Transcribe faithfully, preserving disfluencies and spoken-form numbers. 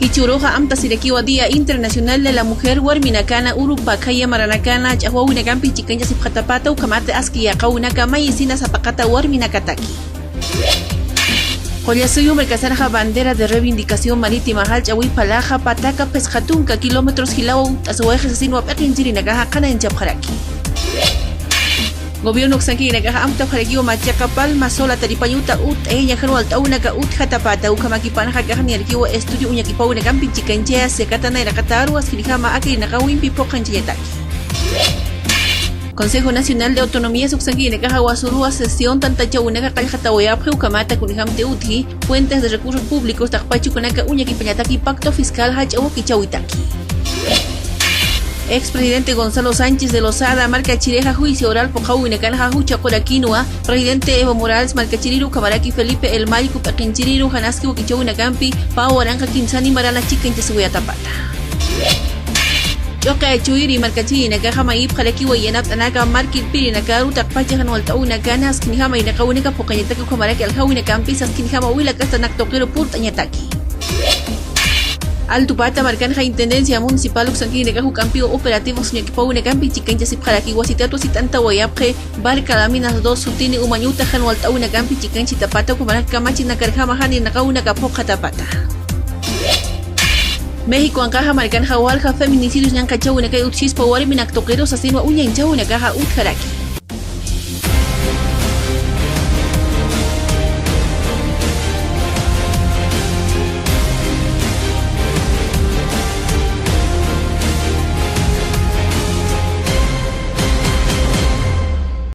Jichhüruxa amtasirakiwa Día Internacional de la Mujer, warminakana urupakaya maranakana ch'axwawinakampi chikanchasipxatapata, ukhamata aski yaqhawinaka mayisina sapaqata warminakataki. Qullasuyu markasanxa bandera de reivindicación marítima jach'awi phalaxa pataka phisqa tunka kilómetros jilaw t'aswayxi sasinwa p'iqinchirinakaxa qhanañchapxaraki. Gobierno uksankirinakaxa amtapxarakiwa Machaca Palma Sola taripañuta utt'ayaña jan walt'awinaka utjatapata, ukhamakipanxa akax niyarakiwa estudio uñakipawinakampi chikanchaya sekatanayraxataru askirjama akirinaqa wimpi phuqanchañataki. Consejo Nacional de Autonomías uksankirinakaxa wasuruwa sesión tantachawinaka qallqatawayapxi, ukhamata kunjamti utji fuentes de recursos públicos taqpachukunaka uñakipañataki pacto fiscal jach'a wakichawitaki. Expresidente Gonzalo Sánchez de Lozada markachirixa juicio oral phuqhawinakanxa juchaqurakinwa presidente Evo Morales markachiriru ukhamaraki Felipe El Mayo p'iqinchiriru jan aski wakichawinakampi pä waranqa kimsani marana chikanchasiwayatapata. Ch'uqi Achuyri markachirinakaxa mayipxarakiwa yanapt'anaka markirpirinakaru taqpacha jan walt'awinakana askinjama irnaqawinaka phuqañataki ukhamaraki aljawinakampi saskinjama wila k'astanak tuqiru purt'añataki. Altupata markanxa Intendencia Municipal uksankirinakax juk'ampiw operativos uñakipawinakampi chikanchasipxaraki wasitatwa sit'antawayapxi barca Laminas dos sutini umañuta jan walt'awinakampi chikanchitapata ukhamaraki kamachinakarjama jan irnaqawinaka phuqatapata. México anqaxa markanxa walja feminicidios ñanqachawinakay utjispa warminak tuqiru sasinwa uñanchawinakaxa utjaraki.